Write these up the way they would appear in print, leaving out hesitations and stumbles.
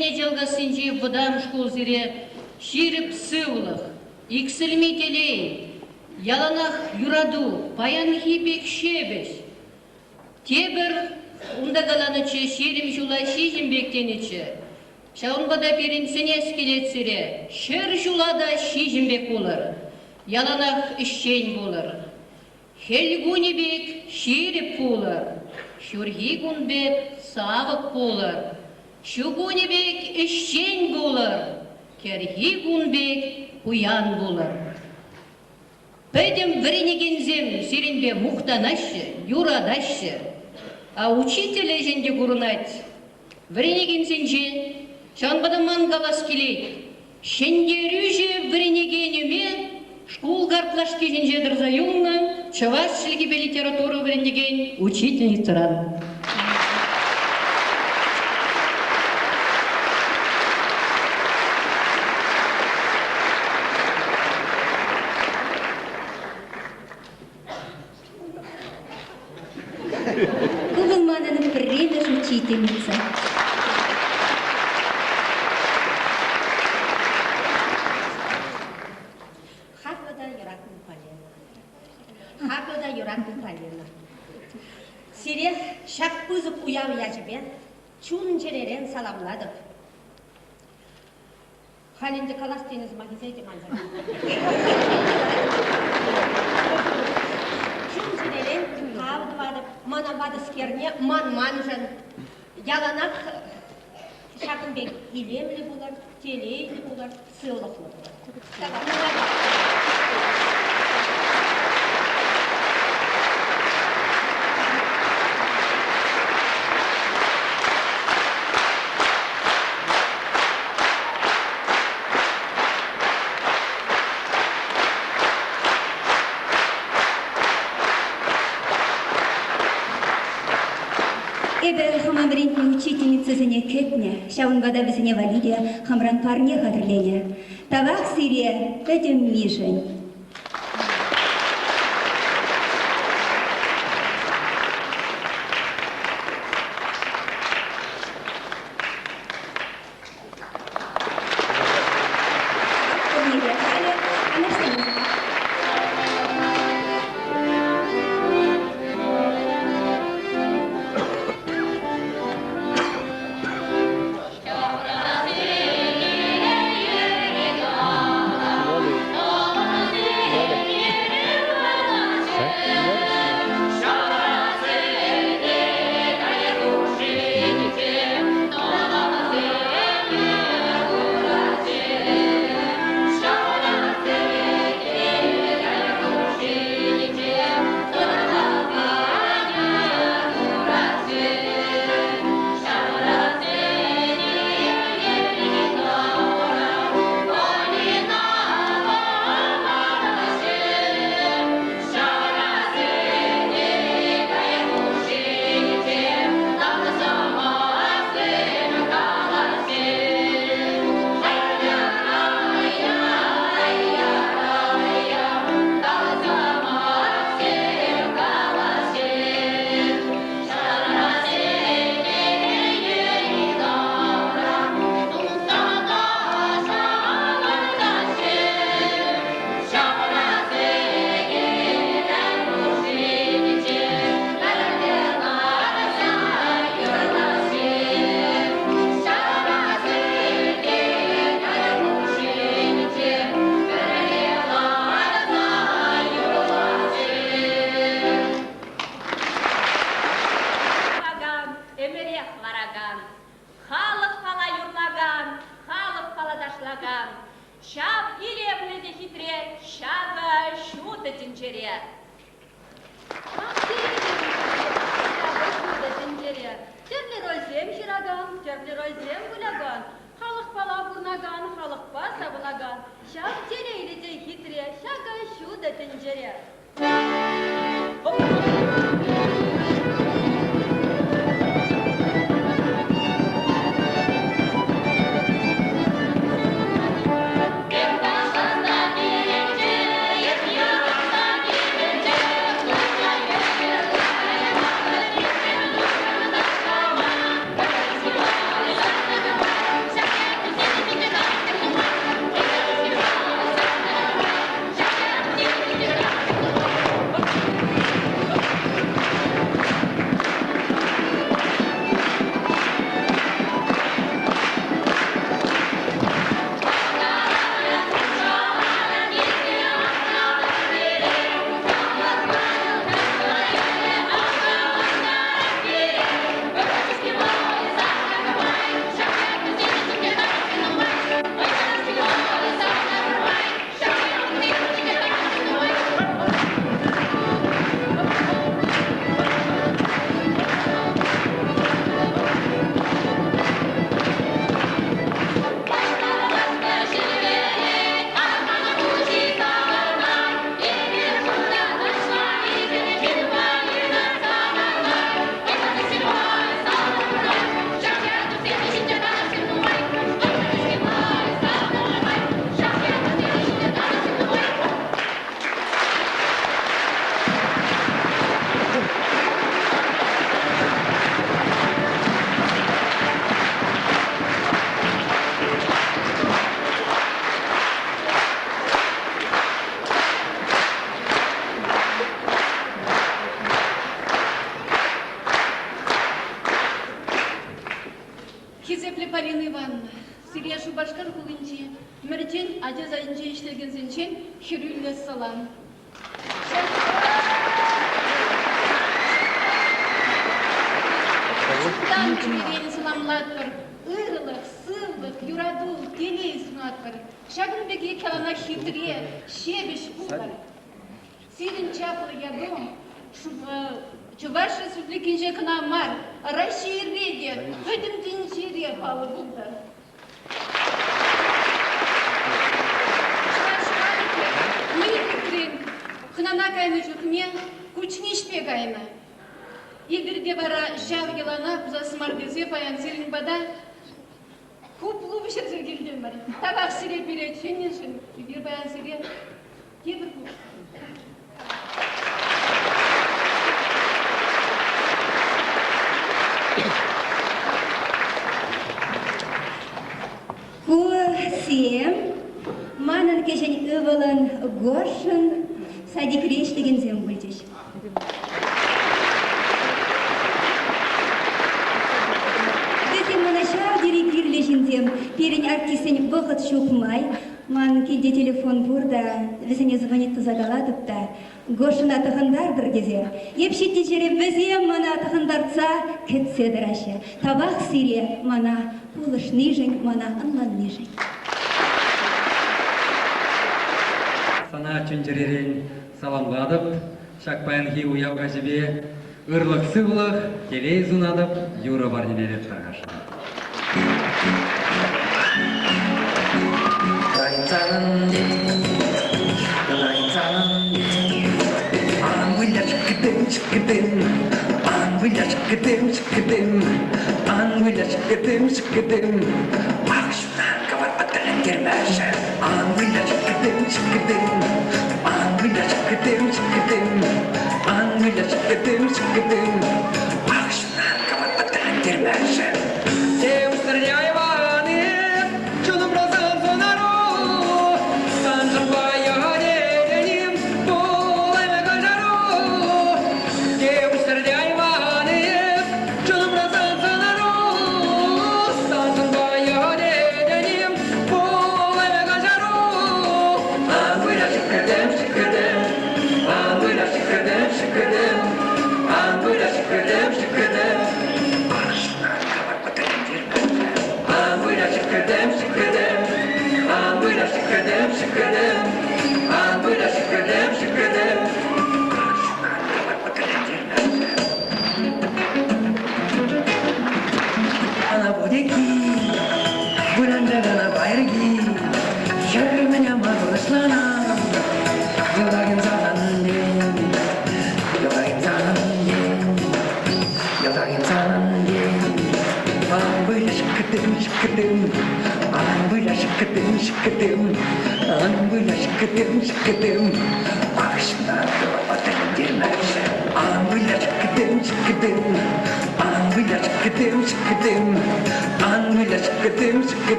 Чалкассинчи вӑтам шкул сире ҫирӗп сывлӑх, иксӗлми телей, яланах юрату, паянхи пек ҫепӗҫ. Тепӗр унта каланӑччӗ, 20 ҫула ҫиҫӗм пек тенӗччӗ. Ҫавӑнпа та пирӗн сӗнес килет сире, 100 ҫула та ҫиҫӗм пек пулӑр, яланах ӗҫчен пулӑр. Хӗл кунӗ пек ҫирӗп пулӑр, ҫурхи кун пек савӑк пулӑр, ҫу кунӗ пек ӗҫчен пулӑр, кӗрхи кун пек пуян пулӑр. Пӗтӗм вӗренекенсем сирӗнпе мухтанаҫҫӗ, юратаҫҫӗ. А учитель ӗҫӗн те курӑнать. Вӗренекенсенчен ҫавӑнпа та ман калас килет, ҫӗнтерӳҫӗ вӗренекенӗме шкул картлашки ҫинче тӑрса юлнӑ чӑваш чӗлхипе литература вӗрентекен учительницӑран. Ку вӑл манӑн пӗрремӗш учительница. Хаклӑ та юратнӑ Полина. Хаклӑ та юратнӑ Полина. Сире ҫак пысӑк уяв ячӗпе чун-чӗререн саламлатӑп. Халь ӗнтӗ калас тенӗ сӑмахӗсем те манса Чун-чӗререн тав тӑватӑп мана ватӑскерне манманшӑн. Яланах ҫакӑн пек илемлӗ пулӑр, телейлӗ пулӑр, сывлӑхлӑ пулӑр. Эпӗ хама вӗрентнӗ учительницӑсене кӗтнӗ, ҫавӑнпа та вӗсене валли те хамран парне хатӗрленӗ. Тавах сире пӗтӗммишӗн. Халӗ Анастасия. Ӗмӗрех ларакан, халӑхпала юрлакан, халӑхпала ташлакан, ҫав илемлӗ те хитре ҫакӑ ҫутӑ тӗнчере. Ҫакӑ ҫутӑ тӗнчере тӗрлӗ рольсем ҫыракан, тӗрлӗ рольсем вылякан, халӑхпала пурӑнакан, халӑхпа савӑнакан ҫав телейлӗ те хитре ҫакӑ ҫутӑ тӗнчере. Елена Ивановна, сире Шупашкар хулинчи Мерчен ача садӗнче ӗҫлекенсенчен хӗрӳллӗ салам. Чунтан чӗререн саламлатпӑр, ырӑлӑх, сывлӑх, юрату, телей сунатпӑр. Ҫакӑн пекех яланах хитре, ҫепӗҫ пултӑр. Сирӗн чаплӑ яту Чӑваш Республикинче кӑна мар, Раҫҫейре те, пӗтӗм тӗнчере паллӑ пултӑр. Чӑваш халӑхӗ мӗн ӗлӗкрен хӑнана кайнӑ чухне кучченеҫпе кайнӑ. Эпир те вара ҫав йӑлана пӑсас мар тесе паян сирӗн пата хуплу пӗҫерсе килтӗмӗр. Тавах сире пире чӗннӗшӗн. Эпир паян сире тепӗр хут Кусем манӑн кӗҫӗн ывӑлӑн Гошӑн садикре ӗҫлекенсем пулчӗҫ. Вӗсем мана ҫав тери кирлӗ ҫынсем. Пирӗн артистсен вӑхӑт ҫук май. Ман килте телефон пур та, вӗсене звонить туса калатӑп та, Гошӑна тӑхӑнтартӑр тесе. Эп ҫитнӗ ҫӗре вӗсем мана тӑхӑнтартса кӗтсе тӑраҫҫӗ. Тавах сире мана пулӑшнишӗн, мана ӑнланнишӗн. Сана чун-чӗререн саламлатӑп. Ҫак паянхи уяв каҫӗпе ырлӑх-сывлӑх, телей сунатӑп, юрӑ парнелерӗп тархасшӑн.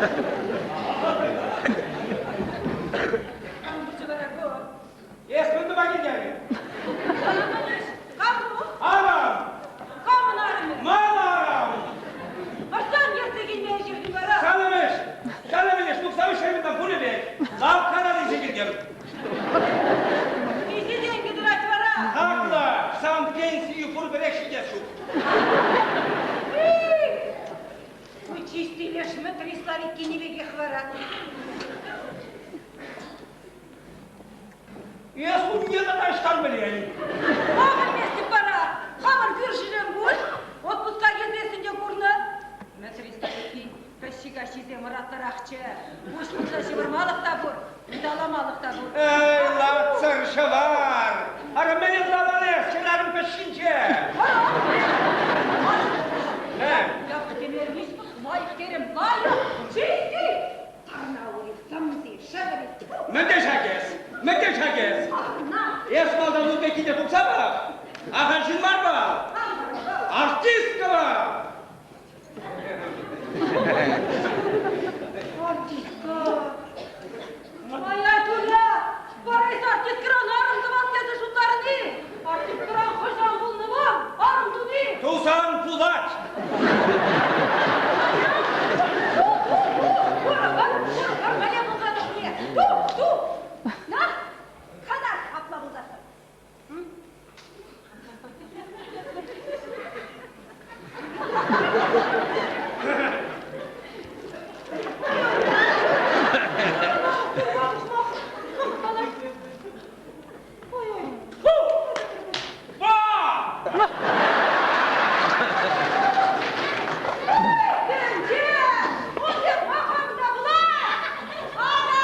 Кам пулчӗ вара ку? Эс мӗн тума килтӗн? Кам ку? Арӑм! Камӑн арӑмӗ? Ман арӑм! Ӑҫтан ертсе килме ҫыртӑн вара? Сан ӗҫ! Сан ӗҫ! Тухса вӗҫермӗн пулӗ пек. Лавккана илсе килтӗм. Миҫе тенкӗ тӑрать вара? Хаклӑ! Сан пенсийӗ пурпӗрех ҫитес ҫук. Ку чисти леш Мӗтри Славиккине пекех вара. Эс унне тата ӑҫтан пӗлен? Ма пӗлместӗп вара? Хамӑр кӳршӗсем пур. Отпуска килсессӗн те курнӑ. Мӗтри Славикки пӗҫҫи-каҫҫисем ыратлӑрахчӗ. Пуҫ хупса ҫывӑрмалӑх та пур, ыталамалӑх та пур. Эй, латсӑр ҫӑвар! Ара, мӗн ыталан эс, хӗрарӑм пӗҫҫинче? Япӑх темерӗм-иҫ, лайӑх терӗм, лайӑх, чисти! Тарнаури, сӑмси, шӗвӗри. Мӗн те ҫак эс? Мӗн те ҫак эс? Эс малтан ун пеккине тупса пӑх. Ахаль ҫын мар вӑл. Артистка вӑл! Артистка. Моя Туля, вара эс артисткӑран арӑм тӑвас тесе шутларӑн-и? Артисткӑран хӑҫан пулнӑ вӑл? Арӑм туни? Тусан пулать. Ту, ту, ту, курӑпӑр, курӑпӑр, мӗне пулса тухнине. Ту, ту. На, канар апла пулсассӑн. Тӗнче! Ун пек махам та пулать! Ана!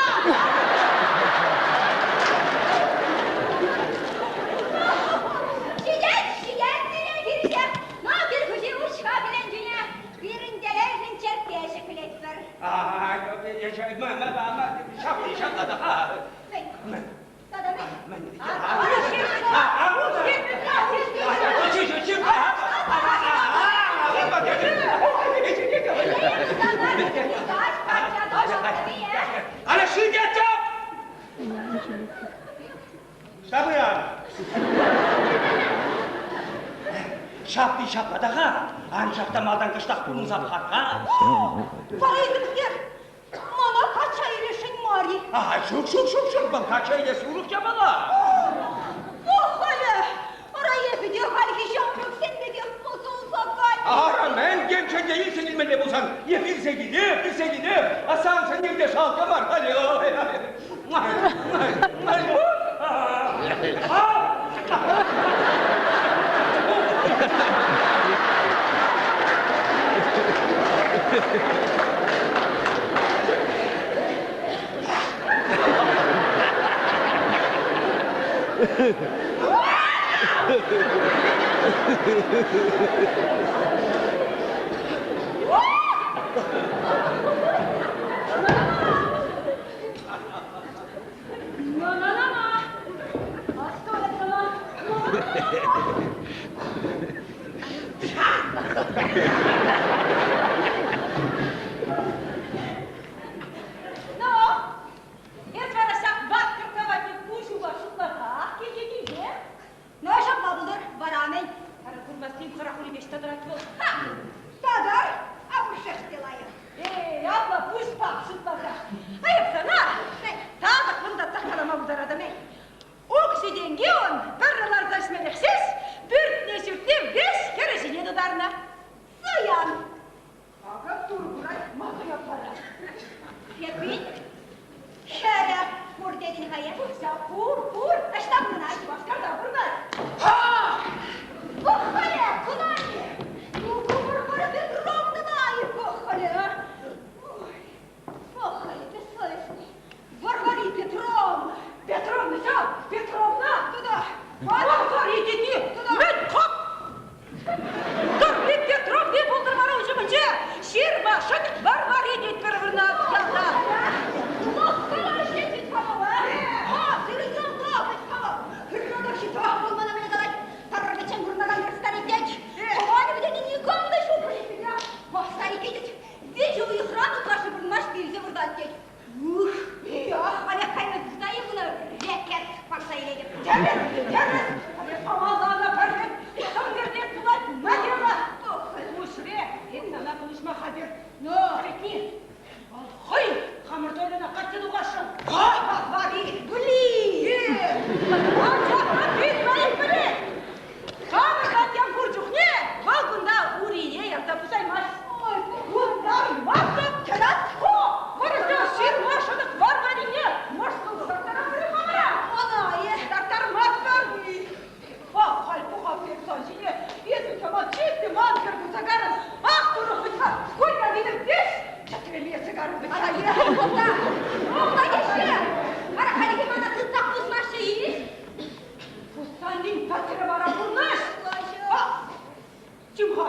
Ҫитет, ҫитет сире хирӗҫех. Ну, кил хуҫи уҫ-ха кӗленчине. Пирӗн телейшӗн черкке ҫӗклетпӗр. Ҫапли ҫапла та-ха. Тата мӗн? Аля, ҫитет! Ҫапӑян! Ҫапли ҫапла та-ха, анчах та малтан кӑштах пурӑнса пӑхар-ха. Вара эсӗ мана качча илесшӗн мар-и? Ага, ҫук, ҫук, ҫук, ҫук, вӑл качча илес урӑх япала. Ох, халӗ! Ара эпӗ те хальхи ҫамрӑксем пекех пӑсӑлса кайнӑ. Ара, мӗн темшӗн те илсе килмелле пулсан, эп илсе килеп, илсе килеп, а саншӑн нимле шалкӑ мар халӗ. На-на-на-на! Астӑвать сана! Ну, эс вара ҫак вак кӑркка пуҫупа шутласах килте Ну, ҫапла пултӑр, вара мӗн? Ара курмастин хӑрах урипе ӑҫта тӑрать вӑл? Ха! Тата апушшех те лайӑх. Эй, апла пуҫпах шутласа. Айӑп сана! Татӑклӑн татсах калама пултаратӑн-и? Укҫи-тенки ун пӗрре ларса ӗҫмелӗх ҫеҫ пӳртне-ҫуртне веҫ хӗрӗ ҫине тутарнӑ. Вара халӗхе мана тытсах пусмаҫҫӗ-и? Пуссан ним пӗтрӗ вара пурнӑҫ. Чим-ха.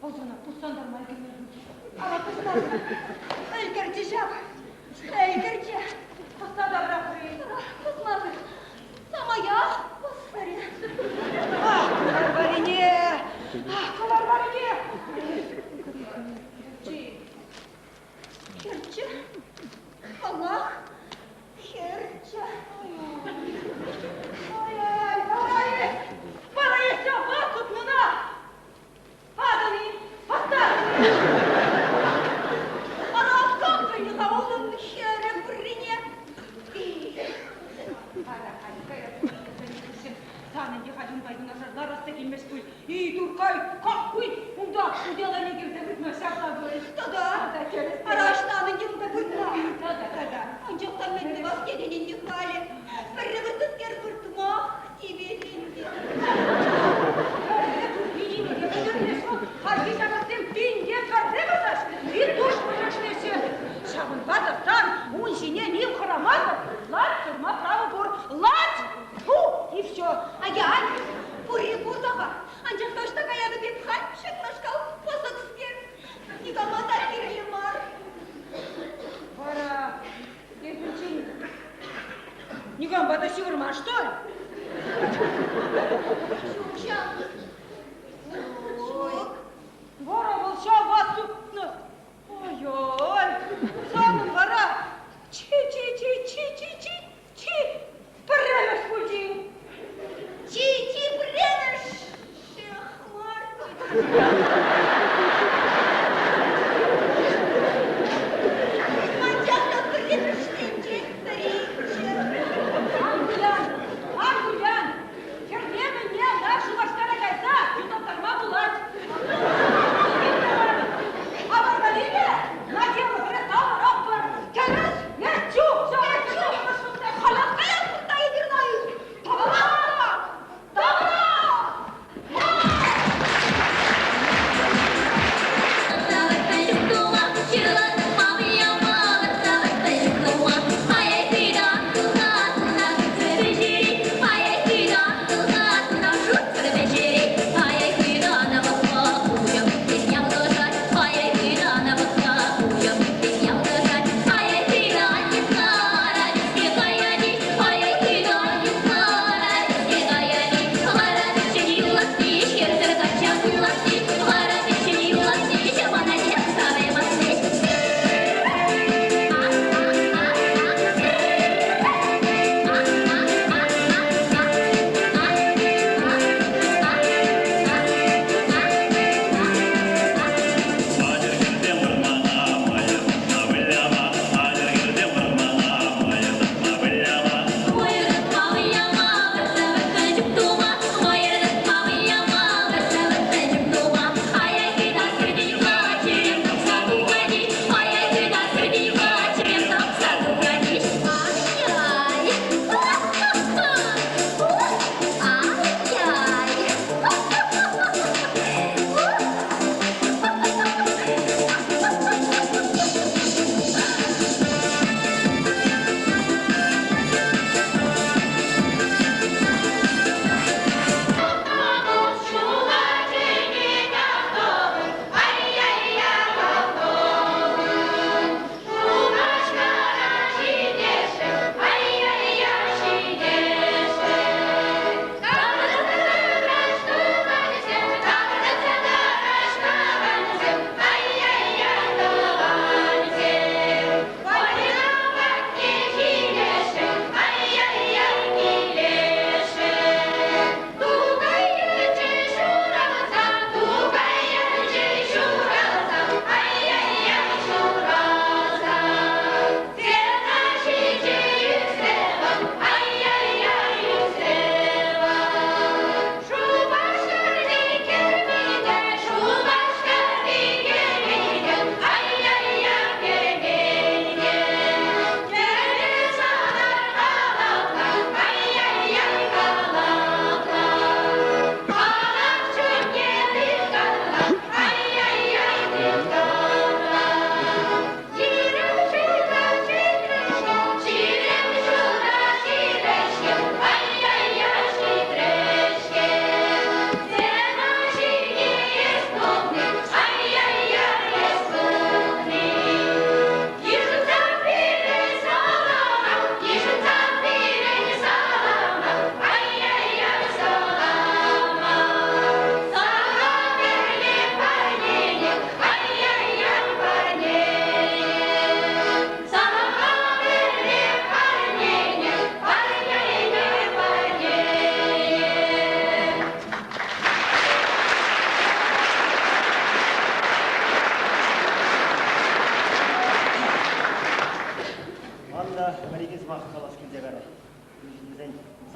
Вӑл сана пуссантарма ӗлкӗрнӗ. Ара, пустарнӑ. Ӗлкӗрчӗ ҫав. Ӗлкӗрчӗ. Пусса та пӑрахрӗ. Пусмасӑр. Самаях пусрӗ. Ах, кӑлар варине! Ах, кӑлар варине! Хӗрчӗ. Паллах, хӗрчӗ. Ай-ай, вара эс, вара эс ҫапах тупнӑна! Патӑн-и? Пастартӑн-и? Ара, кам пӗлнӗ-ха унӑн хӗрӗ пуррине? Вара халь каяс Сан ӗнтӗ халь унпа юнашар ларас та килмест пуль. Эй, Туркай, какуй, унта удела не кӗрсе выртма ҫапла пуль. Тата, тата ара, ӑҫтан ӗнтӗ унта выртма? Тата, тата. Анчах та мӗн тӑвас тетӗн ӗнтӗ халӗ? Пӗрре выртнӑскер выртмах тивет ӗнтӗ. Хальхи ҫамрӑксем пинте пӗрре выртаҫ, витуш пӗрлешмеҫҫӗ. Ҫавӑнпа та сан ун ҫине ним хӑрамасӑр лать сурма право пур. Лать! Фу! И все. Ай-ай, пурри пур та-ха. Анчах та ӑҫта каятӑп эп халь ҫакнашкал пӑсӑкскер? Никама та кирлӗ мар. Вара эсӗнчен никампа та ҫывӑрман, что ли? Ҫук ҫав. Ҫук. Вара вӑл ҫав супнӑ. Ой-ой, санӑн вара чи-чи-чи-чи-чи-чи чи пӗрремӗш пулчӗ. Чи-чи пӗрремӗш мар. Анчах та пӗрремӗшсенчен пӗринччӗ. Ан кулян.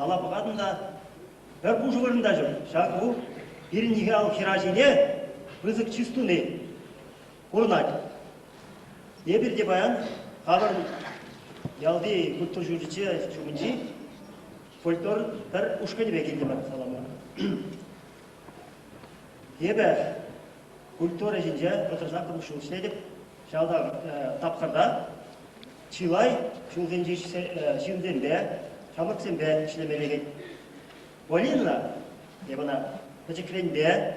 Зала пӑхатӑн та пӗр пушӑ вырӑн та ҫук. Ҫак ку пирӗн ял хӗрачине пысӑк чыс туни курӑнать. Эпир те паян хамӑр ялти культура ҫурчӗ ҫумӗнчи фольклор пӗр ушкӑнӗпе килтӗмӗр саламлама. Эпӗ культура ҫинче 38 ҫул ӗҫлетӗп. Ҫав тапхӑрта чылай ҫулсенчи ҫынсемпе, ҫамрӑксемпе ӗҫлеме лекет. Полина, эп ӑна пӗчӗкренпе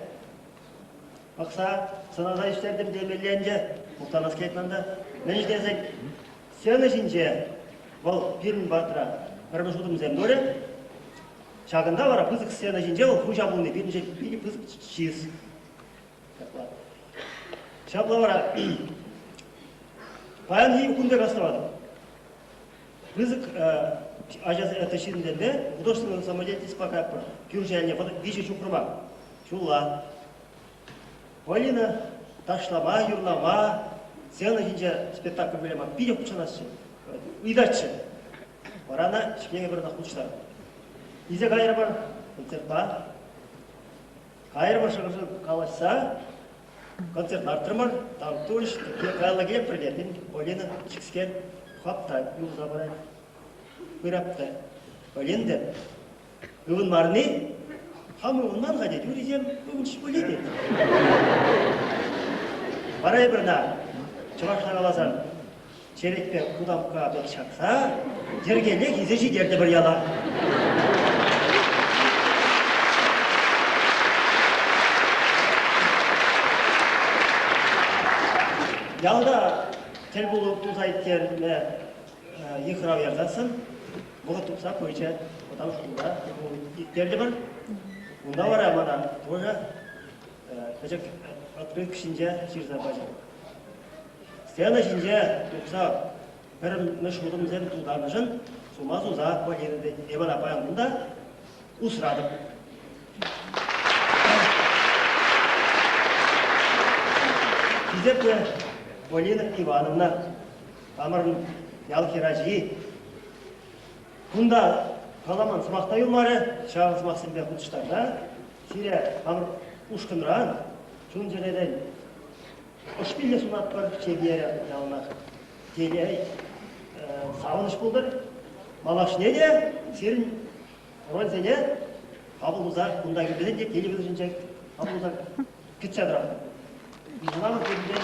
пӑхса сӑнаса ӳстертӗм темелле ӗнтӗ, мухтанас килет ман та. Мӗншӗн тесен сцена ҫинче вӑл пирӗн патра пӗрремӗш утӑмсем турӗ. Ҫакӑнта вара пысӑк сцена ҫинче вӑл хуҫа пулни пирӗншӗн питӗ пысӑк чыс. Ҫапла. Ҫапла вара паянхи кун пек астӑватӑп. Пысӑк ачасем это ҫынсемпе художественное самодеятельствӑпа каятпӑр. Кӳршӗ ялне виҫӗ ҫухрӑма ҫулла. Полина ташлама, юрлама, сцена ҫинче спектакль выляма питӗ хутшӑнасчӗ, ыйтатчӗ. Вара ӑна ҫӗкленӗ вырӑна хутшӑнар. Илсе кайрӑмӑр концертпа. Кайрӑмӑр шӑкӑр-шӑкӑр калаҫса, концерт лартрӑмӑр, тав турӗҫ, каялла килетпӗр те, тен, Полина пӗчӗкскер хап та юлса парать. Пырап та. Полин те ывӑнмарни, хам ывӑнман-ха тет, урисем ывӑнчӗҫ пулӗ тет. Вара эпир ӑна чӑвашла каласан черетпе кутамкка пек ҫакса йӗркеллех илсе ҫитертӗмӗр яла. Ялта тӗл пулу туса ирттерме йыхрав ярсассӑн вӑхӑт тупса пычӗ. Вӑтам шкулта тӗл пулу ирттертӗмӗр. Унта вара мана тоже пӗчӗк открытка ҫинче ҫырса пачӗ. Сцена ҫинче тухса пӗрремӗш утӑмсем тутарнӑшӑн сума суса Полина тет. Эп ӑна паян кун та усратӑп. Хисеплӗ Полина Ивановна, хамӑрӑн ял хӗрачи. Кунта каламан сӑмах та юлмарӗ, ҫав сӑмахсемпе хутӑштарса сире хамӑр ушкӑнран чун-чӗререн Ӑшпиллӗ сунатпӑр ҫемьере яланах телей, савӑнӑҫ пултӑр. Малашне те сирӗн рольсене хапӑл туса кунта килсен те телевизор ҫинче хапӑл туса кӗтсе тӑратпӑр. Йышӑнатӑп сирӗнтен.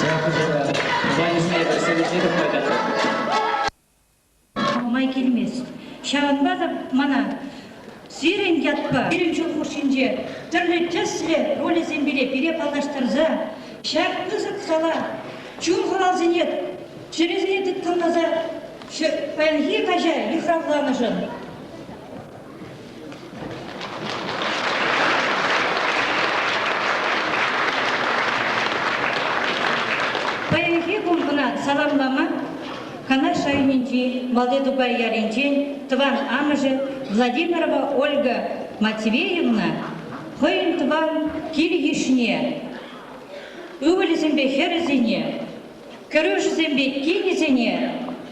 Ҫав хушӑра тӑванӗсене вӗрсе тухма кайрӗ. Май килмест. Ҫавӑнпа та мана сирӗн ятпа пирӗн ҫул хушшинче тӗрлӗ тӗслӗ ролӗсемпе пире паллаштарса ҫак пысӑк зала чун хавалсене чӗресене тыткӑнласа паянхи каҫа йыхравланӑшӑн Паянхи кун ӑна саламлама Канаш районӗнчи Малти Тукай ялӗнчен тӑван амӑшӗ Владимирова Ольга Матвеевна хӑйӗн тӑван кил-йышне, ывӑлӗсемпе хӗрӗсене, кӗрӳшӗсемпе кинӗсене,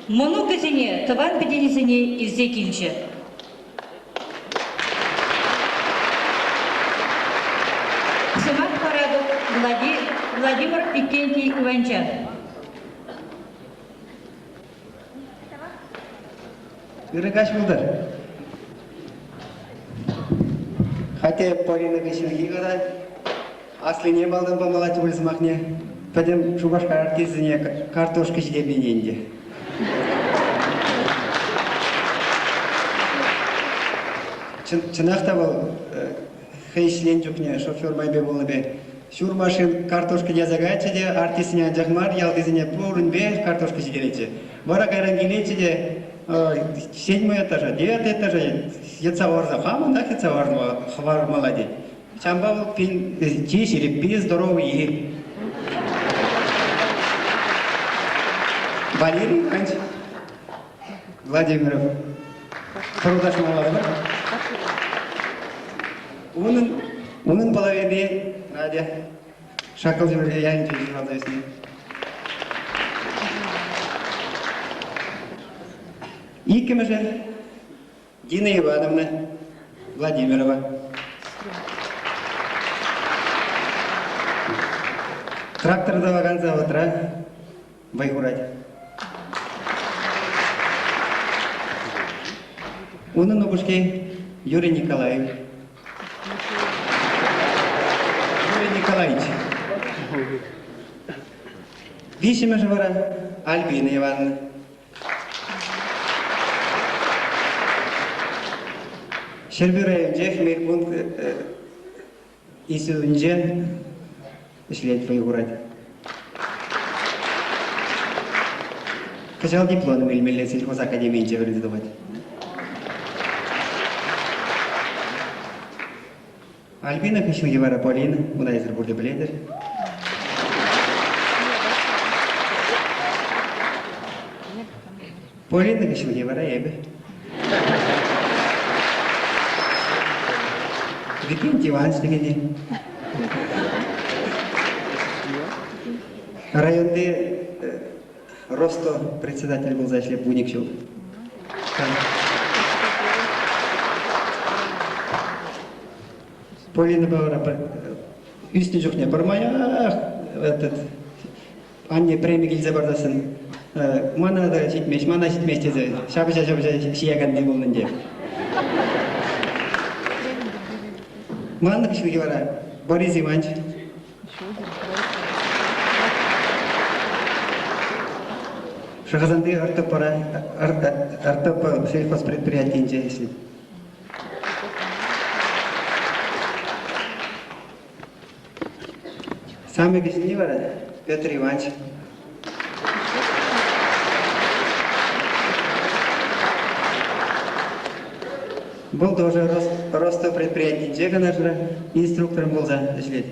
мӑнукӗсене, тӑван-пӗтенӗсене илсе килчӗ. Сӑмах паратӑп Владимир Викентий Иванча. Ырӑ каҫ пултӑр. Хотя Полина кӗҫӗнхи кӑна аслине малтан памаллаччӗ пуль сӑмахне. Пӗтӗм Шупашкар артисчӗсене картошка ҫитернине ӗнтӗ. Чӑнах та вӑл хӑй ӗҫленӗ чухне шофер майпе пулнӑ пек ҫур машин картошка яса каятчӗ те артистсене анчах мар, ялтисене пуринпе картошка ҫитеретчӗ. Вара кайран килетчӗ те седьмой этажа, девятый этажа йӑтса хӑварса хамӑнах йӑтса хӑвармалла тет. Ҫавӑнпа вӑл чи ҫирӗппи, здоровый. Валерий Иванович Владимиров. Хӑруташмалла Унӑн, унӑн половини Надя Шакӑл ялӗнче ҫуралса ӳснӗ. Иккӗмӗшӗ Дина Ивановна Владимирова. Трактор тӑвакан заводра вӑй хурать. Унӑн упӑшки Юрий Николаевич. Юрий Николаевич. Виҫҫӗмӗшӗ вара Альбина Ивановна. Ҫӗрпӳ районӗнче Хмельпункт институтӗнче ӗҫлет, вӑй хурать. Кӑҫал диплом илмелле сельхозакадемийӗнче вӗренсе тухать. Альбина хыҫҫӑнхи вара Полина, ӑна эсир пурте пӗлетӗр. Полина хыҫҫӑнхи вара эпӗ. Викентий Иванович текенни. Районти Росто председатель пулса ӗҫлеп вуник ҫул. Полинӑпа вара ӳснӗ чухне пӗрмаях этот анне премик илсе парсассӑн мана та ҫитмест, мана ҫитмест тесе ҫапӑҫа-ҫапӑҫа ҫияканни пулнӑ ӗнтӗ. Ман хыҫҫӑнхи вара Борис Иванович. Шӑхасанти РТПра РТП сельхозпредприятийӗнче ӗҫлет. Самый кӗҫӗнни вара Петр Иванович. Вӑл тоже Ростов предприятинче Канашра инструктором пулса ӗҫлет.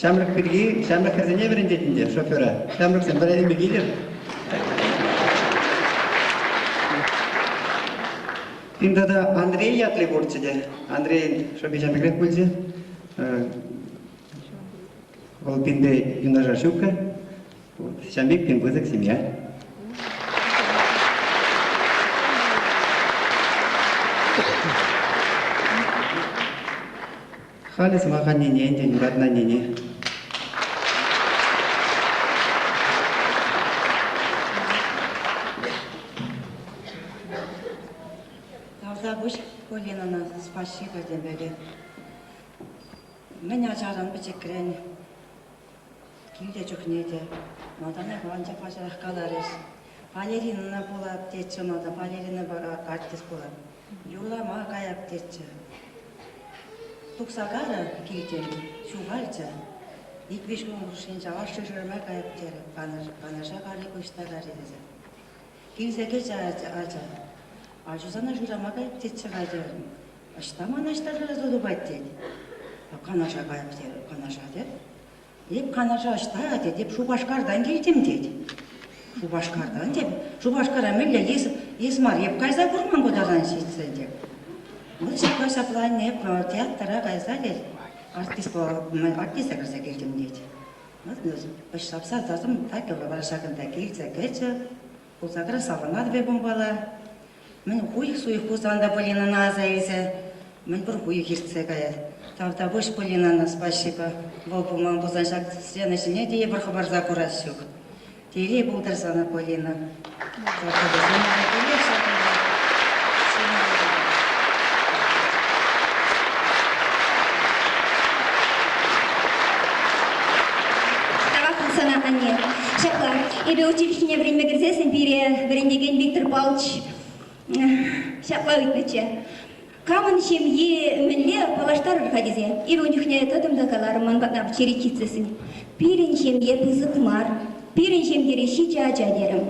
Ҫамрӑк пирки ҫамрӑк хӗрсене вӗрентет ӗнтӗ шофера. Ҫамрӑксем вӗренме килӗр. Пин тата Андрей ятли пурччӗ те. Андрейӗн шӑпи ҫав пекрех пулчӗ. Вӑл пинпе юнашар ҫуккӑ. Ҫав пек пин пысӑк семья. Халӗ сӑмах аннене ӗнтӗ, юратнӑ аннене. Тавтапуҫ Полинӑна спасибо темелле. Мӗн ачаран пӗчӗкрен килте чухне те малтанах анчах пачах каларӗҫ. Балерина пулап тетчӗ малтан, балерина артист пулап. Юрлама каяп тетчӗ. Тухса карӗ килтен, ҫухалчӗ. Ик-виҫ кун хушшинче ашшӗ шырама каяп терӗ, Канаша карӗ, ӑҫта карӗ тесе. Килсе кӗчӗ ача. Ачу сана шырама каяп тетчӗ-ха терӗм. Ӑҫта мана ӑҫта шыраса тупать тет. Канаша каяп терӗ. Канаша тет. Эп Канаша ӑҫта тет. Эп Шупашкартан килтӗм тет. Шупашкартан тет. Шупашкара мӗнле эс, эс мар, эп кайса курман ку таран ҫитсе тет. Вӑт ҫапла ҫапла анне театра кайса тет, артист артиста кӗрсе килтӗм тет. Пуҫ ҫапса тӑтӑм так вара ҫакӑнта килсе кӗчӗ. Пулса кӑра савӑнатӑп эп унпала. Мӗн хуйӑх-суйӑх пулсан та Полинӑна аса илсе мӗн пур хуйӑх иртсе каять. Тавтапуҫ Полинӑна спасибо. Вӑл пулман пулсан ҫак сцена ҫине те эпир хӑпарса курас ҫук. Телей пултӑр сана, Полина. Тавах сана, анне. Ҫапла, эпӗ училищӗне вӗренме кӗрсессӗн пире вӗрентекен Виктор Павлович ҫапла ыйтнӑччӗ. Камӑн ҫемйи мӗнле паллаштарӑр-ха тесе. Эпӗ ун чухне тӑтӑм та каларӑм ман патна черетчицӑсен. Пирӗн ҫемье пысӑк мар. Пирӗн ҫемьере ҫичӗ ача терӗм.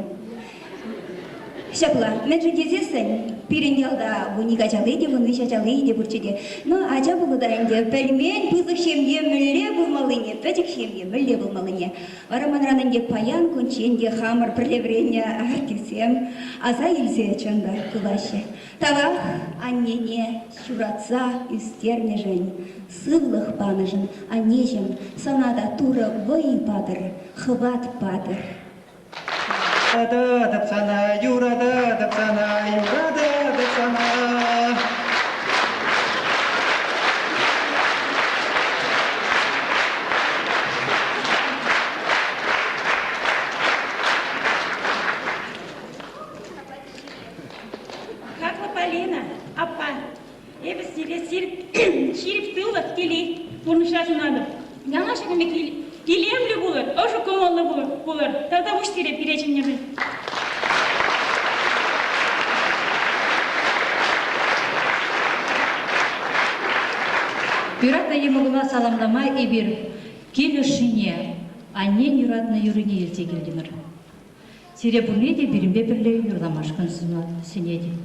Ҫапла, мӗншӗн тесессӗн пирӗн ялта вуник ачалли те, вунвиҫ ачалли те пурччӗ те. Ну, ача пулнӑ та ӗнтӗ, пӗлмен пысӑк ҫемье мӗнле пулмаллине, пӗчӗк ҫемье мӗнле пулмаллине. Вара манран ӗнтӗ паян кунччен те хамӑр пӗрле вӗреннӗ артистсем аса илсе чӑн та кулаҫҫӗ. Тавах аннене ҫуратса ӳстернӗшӗн, сывлӑх панӑшӑн, аннеҫӗм, сана та Турӑ вӑй патӑр, хӑват патӑр. Юрататӑп сана, юрататӑп сана, юрататӑп сана. Хаклӑ Полина, аппа, эпӗ сире ҫирӗп сывлӑх, телей пурнӑҫра сунатӑп. Яна ҫакӑн пек илемлӗ пулӑр, ӑшӑ кӑмӑллӑ пулӑр. Тата пуҫ сире пире чӗннӗшӗн. Юратнӑ йӑмӑкӑма саламлама эпир кил ӑшшине, аннен юратнӑ юррине илсе килтӗмӗр. Сире пурне те пирӗнпе пӗрле юрламашкӑн сӗнетӗп.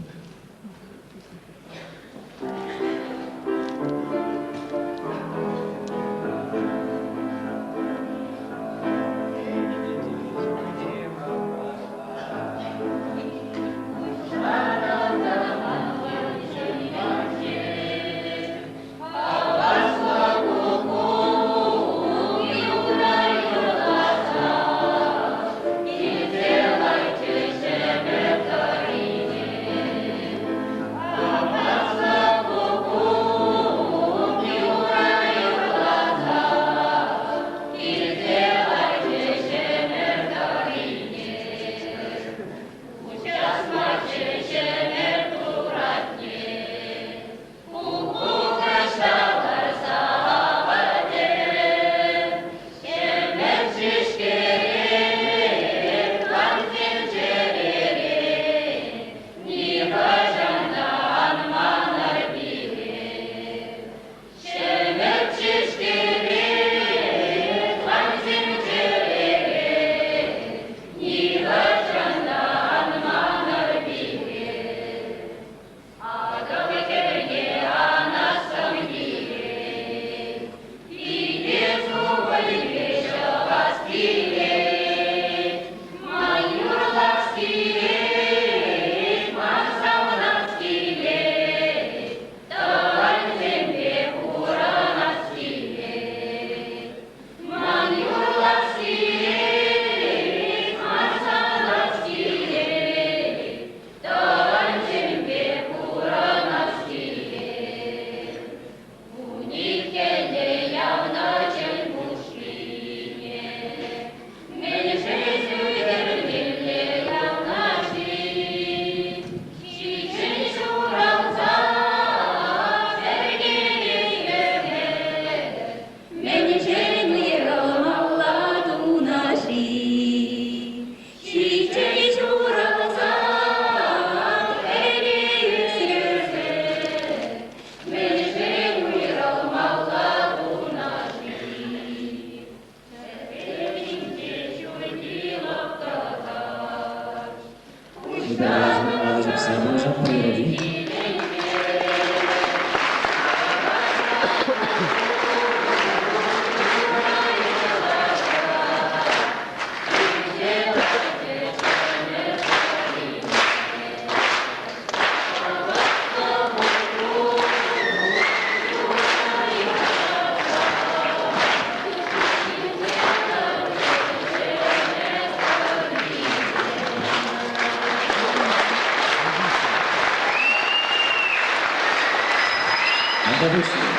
Тавтапуҫ сире.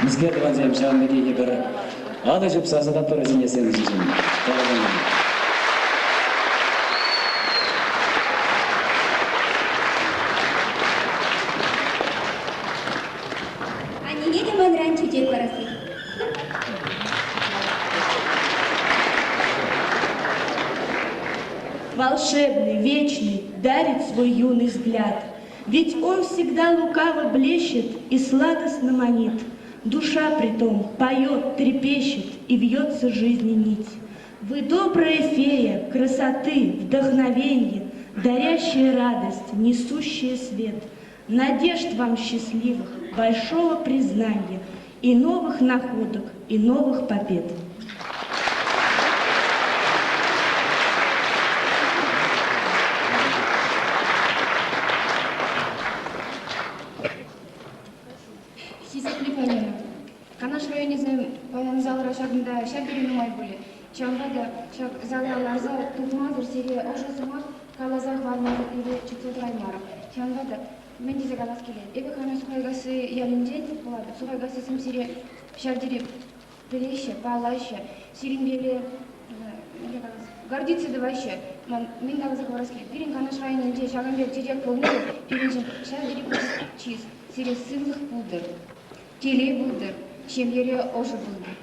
Мӗскер тӑвансем ҫавӑн пекех эпир алӑ ҫупса сӑтатпӑр вӗсене сцена ҫинчен. Аннене те манран чечек парасси. Волшебный, вечный, дарит свой юный взгляд. Ведь он всегда лукаво блещет и сладостно манит. Душа притом поет, трепещет и вьется жизни нить. Вы добрая фея красоты, вдохновенья, дарящая радость, несущая свет. Надежд вам счастливых, большого признания и новых находок, и новых побед. Хисеплӗ Полина, Канаш районӗсем паян залра ҫакӑнта ҫав тери нумай пулӗ. Ҫавӑнпа та ҫак зала ларса тухмасӑр сире ӑшӑ сӑмах каласа хӑвармасӑр эпӗ чӑтса тӑраймарӑм. Ҫавӑнпа та мӗн тесе калас килет. Эпӗ хама Сухайкасси ялӗнчен пулатӑп. Сухайкассисем сире ҫав тери пӗлеҫҫӗ, паллаҫҫӗ. Сирӗнпеле мӗнле калас, гордиться тӑваҫҫӗ. Ман мӗн каласа хӑварас килет. Пирӗн Канаш районӗнче ҫакӑн пек чечек пулни пирӗншӗн ҫав тери пысӑк чыс. Сире сывлӑх пултӑр, телей пултӑр, ҫемьере ӑшӑ пултӑр.